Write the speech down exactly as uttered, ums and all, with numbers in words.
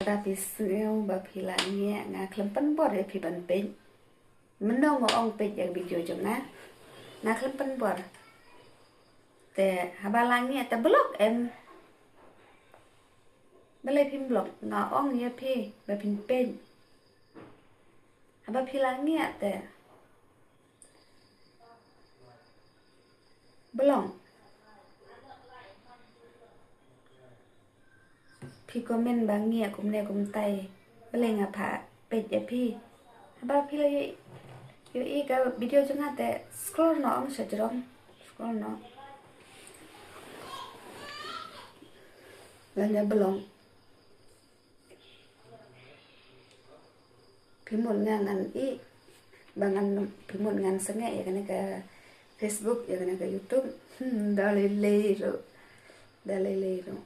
Ba phi sngew ba phi la ngiah, nga khlem pynbor ïa phi ban peit. Mynno nga ong peit ïa video jong nga, nga khlem pynbor. Te haba la ngiah te block em. Balei phim block? Nga ong ïa phi ba phin peit. Haba phi la ngiah te block. Phi comment ba ngiah kumne kumtai. Balei nga phah peit ïa phi? Haba phi la ïohi ka video jong nga te scroll noh ong sha jrong. Scroll noh. Lane block. Phi mut nga ngan ïeh ba ngan, phi mut ngan sangeh ïa kane ka Facebook, ïa kane ka YouTube. Hmm, da lei lei ruh. Da lei lei ruh.